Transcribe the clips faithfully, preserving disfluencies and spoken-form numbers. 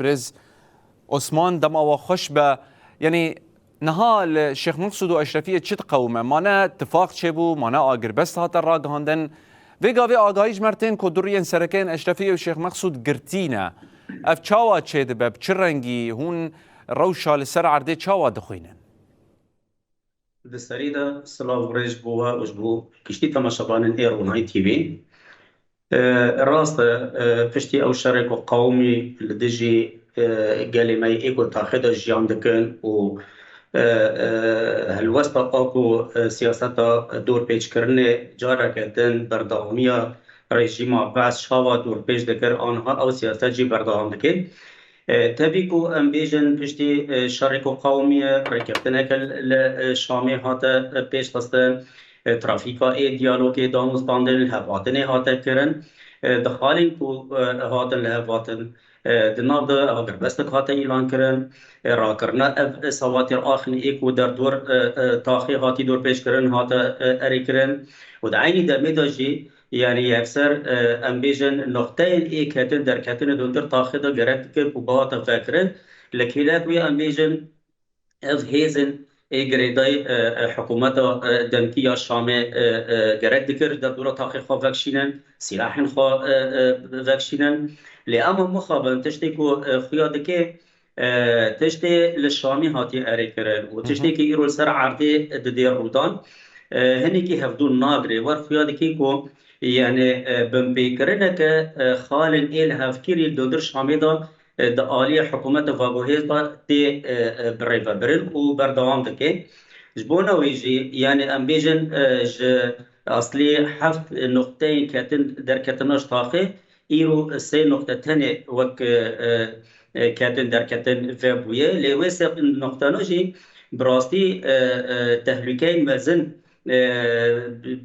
Birêz Osman, dema we xweş be. Yanî niha li Şêx Meqsûd û Eşrefiyê çi diqewime? Mane tifaq çêbû, mane agirbest hate ragihandin. Vê gavê agahî ji me re tên ku du riyên sereke yên Eşrefiyê û Şêx Meqsûd girtî ne. Ev çawa çêdibe? Bi çi rengî? Hûn rewşa li ser erdê çawa dixwînin? Di serî de silav û rêz ji bo we û ji bo giştî temaşevanên ê Ronahî T V. E, rast e, e, piştî ew şerê ku qewimî li dijî, e, gelê me yê ê ku taxê de jiyan dikin û, e, e, helwesta a ku, e, siyaseta dorpêçkirinê careke din berdewamiya rejîma Be'es çawa dorpêç dikir, aniha ew siyaset jî berdewam dike. E, tevî ku em bêjin piştî, e, şerê ku qewimiye rêkeftineke li, e, Şamê hate, e, pêşxistin, e, trafîka ê diyalogê danûstandin, lihevhatinê hate kirin. E, di halên ku, e, hatin lihevhatin, e, di nav de agirbestek hate îlan kirin. E, rakirina ev, e, sawatê axin ê ku derdor, e, e, taxê hatî dorpêçkirin hate, e, erê kirin. Û di eynî demê de jî Yanî yekser, e, em bêjin noqteyên ê ketin derketinê di hundir taxê de gerek dikir ku bihate vekirin. Li kêlek wê em bêjin ev hêzên ê girêdayî, e, e, hikûmeta, e, demkî ya Şamê, e, e, gerek dikir derdora taxê xwe vekişînin, sîlahên xwe, e, e, vekişînin. Lê em mixabin tiştê ku, e, xuya dike, e, tiştê li Şamî hatiye erêkirin û Hı hı. tiştê ku îro li ser erdê didê rûdan, e, hinekî hevdû nagirê. Wer xuya dikî ku, yanî, e, binpêkirineke, e, xalên ê lihevkirî li hundir Şamê de, e, di aliyê hikûmeta veguhêz de tê, e, e, birêvebirin û berdewam dike. Ji bona wê jî, yanî em bêjin, e, ji aslî heft nuqteyên ketin derketina ji taxê, îro sê nuqte tenê wek, e, e, ketin derketin vebûye. Lê wê sê nuqtena jî bi rastî, e, e, tehlûkeyên mezin, e,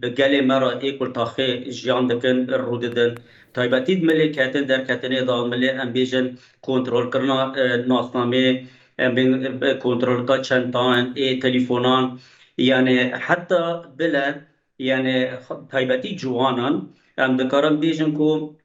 bi gelê me re ê ku li taxê jiyan dikin rû didin. Taybetî di milê ketin derketinê de, milê em bêjin kontrolkirina, e, nasnamê, em bên, e, kontrolka çentan, ê telîfonan, yanî heta bile, yanî taybetî ciwanan, em dikarin bêjin ku,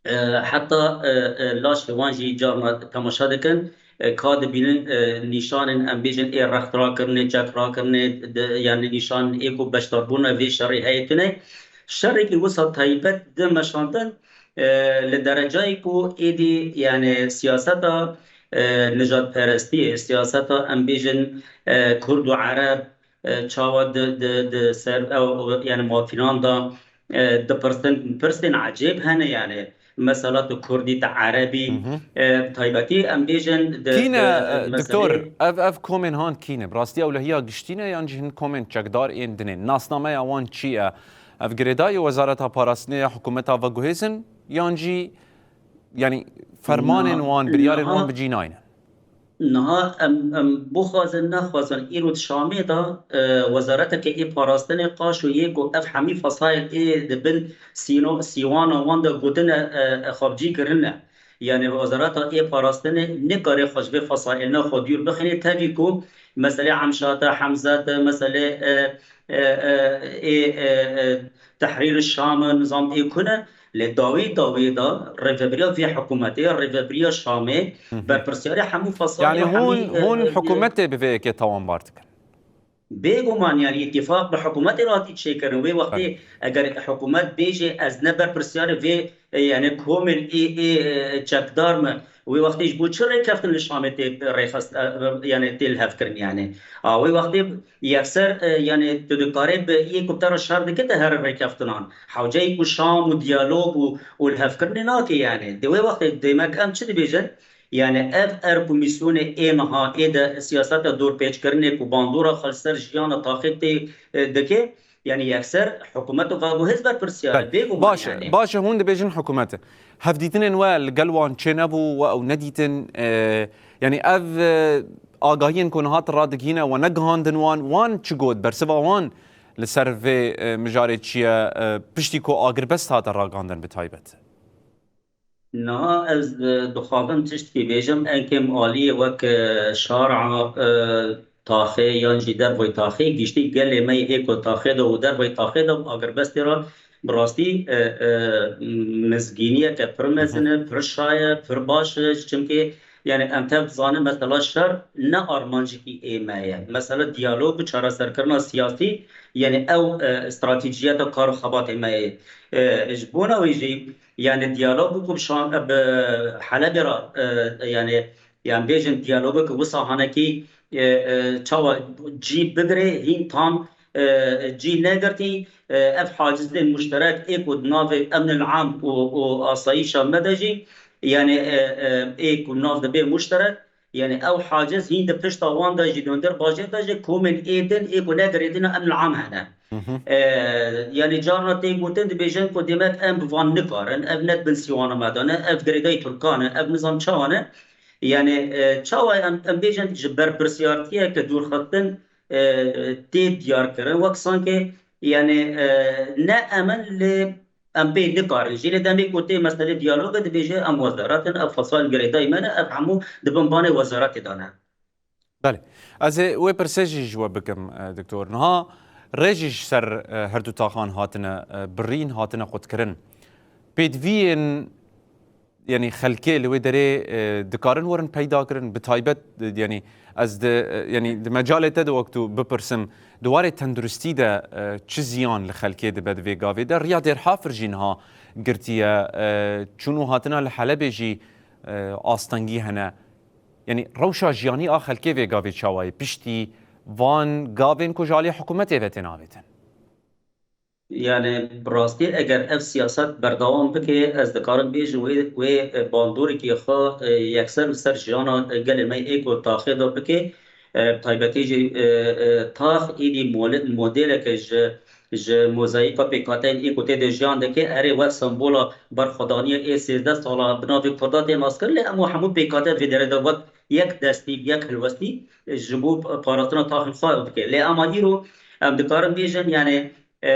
e, heta, e, e, laşê wan jî carna temaşe dikin, e, ka dibînin, e, nîşanên, em bêjin, ê rext rakirinê, çek rakirinê, di, yanî nîşanên ê ku beşdarbûna vê şerê heye tune. Şerekî wisa taybet di meşandin, e, li derecayê ku êdî, yanî siyaseta, e, nijadperestiyê, siyaseta, em bêjin, e, Kurd û Ereb, e, çawa di, di, di ser ew, yanî mafînan de, e, dipirsin, pirsên ecêb hene, yanî mesela tu Kurdî, tu Erebî, Hı hı. e, taybetî em bêjin di, Kî ne, di, e, meselê doktor? Ev, ev komên han kî ne? Bi rastî ewlehiya giştî ne yan jî hin komên çekdar ên din ên? Nasnameya wan çi ye? Ev girêdayî Wezareta Parastinê ya hikûmeta veguhêzin yan jî, yanî fermanên Na-, wan, biryarên wan niha bi cî nayne? Niha em, em bixwazin nexwazin, îro di Şamê de, e, wezareteke ê parastinê qaşo yê ku ev hemî fesayil ê di bin sîno-, sîwana wan de gotine, e, e, xwebcî kirine. Yanî wezareta ê parastinê nikare xwe ji vê fesailina xwe dûr bixîne, tevî ku meselê Emşate, Hemzete, meselê, e, e, e, ê, e, e, Tehrîr Şam, nizam ê ku ne, lê dawî dawî de rêvebiriya vê hikûmetê, rêvebiriya Şamê, Hı hı. berpirsiyarê hemû fesalê Yanî û hemî, hûn, e, hûn e, hikûmetê bi vê yekê tawanbar dikin? Bêguman, yanî îtîfaq bi hikûmetê re hatî çêkirin. Wê wextê Belê. eger hikûmet bêje ez ne berpirsiyarê vê, e, yanî komên ê, ê, e, çekdar me, wê wextê ji bo çi rêkeftin li Şamê tê rêxist, e, e, yanî tê lihevkirin yanî? A, wê wextê yekser, e, yanî tu dikarê bi yê ku te re şer dike te here rêkeftinan. Hewceyê ku şam û diyalog û, û lihevkirinê nake yanî. Di wê wextê demek em çi dibêjin? Yanî ev er komîsyonê ê niha ê de siyaseta dorpêçkirinê ku bandora xwe li ser jiyana taxê tê, e, dike, yanî yekser hikûmet û veguhêz berpirsiyar e. Belê. Bêguman Baş e, yanî. baş e, hûn dibêjin hikûmet e. Hevdîtinên we li gel wan çênebû, we ew nedîtin. E, yanî ev, e, agahiyên ku niha tu radigihîne we negihandin wan, wan çi got? Bersiva wan li ser vê, e, mijarê çi ye? E, piştî ku agirbest hate ragihandin bi taybet? Niha ez, e, dixwazim tiştkî bêjim, em kêm aliyê wek, e, şara, e, taxê yan jî derveyê taxê, giştî gelê me yê ê ku taxê de û derveyê taxê de agirbestê re Bi rastî, e, e, mizgîniyeke pir mezin e, pir şa ye, pir baş e, çimkî, yani, em tev dizanin, mesela şer ne armancekî ê me ye. Mesela diyalog û çareserkirina siyasî, yani, ew, e, stratejiyeta kar û xebatê me ye. E, ji bona wê jî, yani, diyalog ku bi şan-, bi Helebê re, e, yani, yan bêjin diyalogek wisa hanekî, e, e, çawa cî bigirê, hîn tam, e, cî negirtî, e, ev hacizên muşterek ê ku di navê emnil am û, û asayîşa me de jî, yani, e, e, ê ku nav dibe muşterek, yani ew haciz hîn di pişta wan de jî, di hundir bajêr de jî komên ê din ê ku negirêdine emnil am hene. Hı hı. E, yani carna tê gotin, dibêjin ku demek em bi van nikarin, ev ne di bin sîwana me de ne, ev girêdayî Tirkan e, ev nizam çawa ne. Yani, e, çawa em, em bêjin ji berpirsiyartiyeke dûrxistin, e, tê diyar kirin. Wek sankê, yani, e, ne em in lê em pê nikarin. Jî lê demê ku tê meselê diyaloge dibêje em wezaret in, ev fasal girêdayî me ne, ev hemû di bin banê wezaretê de ne. Belê. Ez ê wê pirsê jî ji we bikim, e, Doktor. Niha rê jî ji ser, e, her du taxan hatine, e, birîn, hatine qutkirin. Pêdiviyên, yanî xelkê li wê derê, e, dikarin werin peyda kirin? Bi taybet, e, yanî ez di, e, yanî di mecalê te de wek tu bipirsim, di warê tenduristî de, e, çi ziyan li xelkê dibe di vê gavê de? Riya Dêrhafir jî niha girtiye, e, çûn û hatina li Helebê jî, e, astengî hene. Yanî rewşa jiyanî a xelkê vê gavê çawa ye? Piştî van gavên ku ji alî hikûmetê ve tên avêtin? Yani bi rastî eger ev siyaset berdewam bike, ez dikarim bêjim wê, wê, e, bandoreke xwe, e, yekser li ser jiyana, e, gelê me ê ku taxê de bike. E, bi taybetî jî, e, e, tax êdî mole-, modeleke ji ji mozayîka pêkhateyên ê ku tê de jiyan dike, erê wek sembola berxwedaniyê ê sêzdeh sala bi navê Kurda tê naskirin, lê em û hemû pêkhateyên vê derê de wek yek destî, yek helwestî ji bo parastina taxên xwe dike. Lê ema îro em dikarin bêjin, yani, e,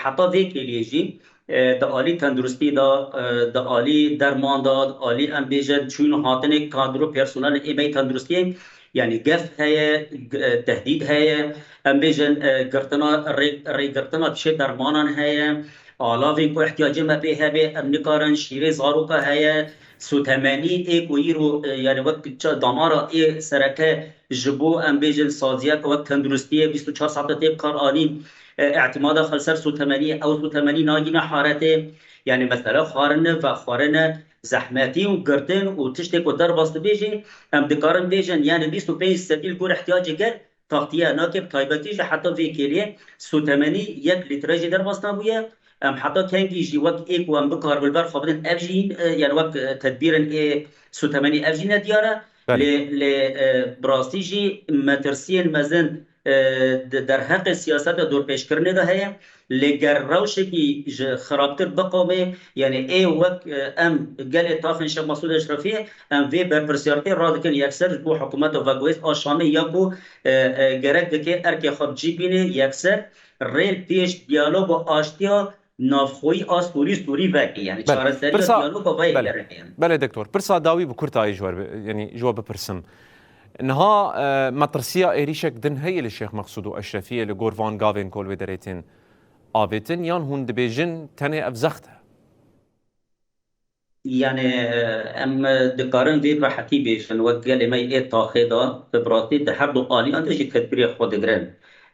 heta vê kêliyê jî, e, di alî tenduristî de, e, di alî derman de, di alî em bêjin çûn û hatinê kadro personel ê me yê tenduristiyê, yani gef heye, g-, e, tehdîd heye, em bêjin, e, girtina rê-, rêgirtina pişê dermanan heye, alavên ku ihtiyacê me pê hebe, em nikarin, şîrê zaroka heye, sotemenî ê ku îro, e, yani wek ça-, damara ê sereke ji bo, em bêjin, saziyeke wek tenduristiyê bîst û çar saete tê bi kar anîn, e, îtimada xwe li ser sotemeniyê, ew sotemenî nagîne haretê, yani mesela xwarine, vexwarine, zehmetî û girtin û tiştê ku derbas dibe jî, em dikarin bêjin, yani bîst û pênc sedî li gor ihtiyacê gel taxtiye nake, bi taybetî jî heta vê kêliyê sotemenî yek lître jî derbas nebûye. Em heta kengî jî wek ê ku em bikaribin li ber xwe bidin, ev jî, e, yani wek, e, tedbîrên ê sotemenî ev jî nediyar e. Belê. Lê, lê, e, bi rastî jî metirsiyên mezin, e, di derheqê siyaseta dorpêçkirinê de heye. Lê ger rewşekî ji xirabtir biqewime, yani ê wek, e, em gelê taxên Şêx Mesûd Eşrefiyê, em vê berpirsiyartiyê radikin yekser ji bo hikûmeta veguhêz a Şamê ya ku, e, e, gerek dike erkê xwe bi cî bîne yekser rê li pêş diyalog û aştiya navxweyî a Sûrî Sûrî vekê, yani Belê. çareseriya Pirsa, diyaloga vayê belê. gerek, yani. Belê, doktor. Pirsa dawî bi kurtayî ji we bi-, yani ji we bipirsim. Niha, e, metirsiya êrîşek din heye li Şêx Mexsûd û Eşrefiyê li gor van gavên ku li wê derê tên avêtin, yan hûn dibêjin tenê ev zext e? Yani, e, em, e, dikarin vê bi rehetî bêjin, wek gelê me ê taxê de, bi rastî di her du aliyan de jî tedbîrê xwe digirin.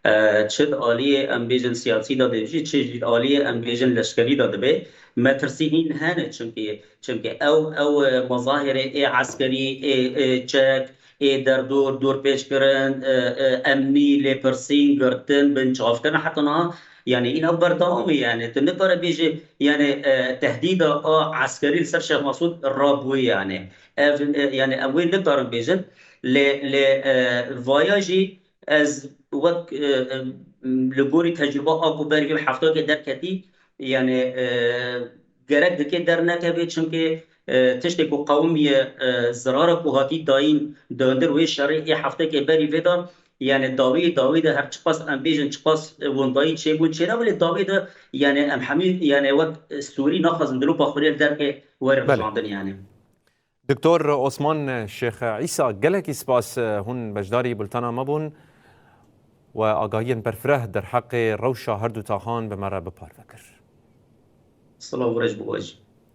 E, çi di aliyê em bêjin siyasî de dibêjî, çi jî di aliyê em bêjin leşkerî de dibe. Metirsî hîn hene, çimkî, çimkî ew, ew, e, mezahirê ê eskerî, ê, ê çek, ê derdor, dorpêçkirin, e, e, emnî, lêpirsîn, girtin, binçavkirin, heta niha, yani, îna berdewam e, yani. Tu nikare bêjî, yani, e, tehdîda a eskerî li ser Şêx Mesûd rabûye, yani. Ev, e, yani, em wê nikarin bêjin. Lê, lê, e, vaya jî ez wek, e, e, li gorî tecrûba a ku berî vê heftakê derketî, yani, e, gerek dike dernekeve, çimkî, e, tiştê ku qewimiye, e, zirara ku hatî dayîn di hundir wê şerê ê heftekê berî vê de, yani dawî, dawî de her çiqas em bêjin, çiqas, e, windayî çêbûn çênabû, lê dawî de, yani em hemî, yani wek, e, Sûrî naxwazin dilopa xwe li derkê were Belê. rijandin, yani. Doktor Osman Şêx Îsa, gelekî spas, e, hûn beşdarî bultena me bûn. We agahiyên berfireh derheqê rewşa her du taxan bi me re bi parve kir. Silav û rej bo we jî.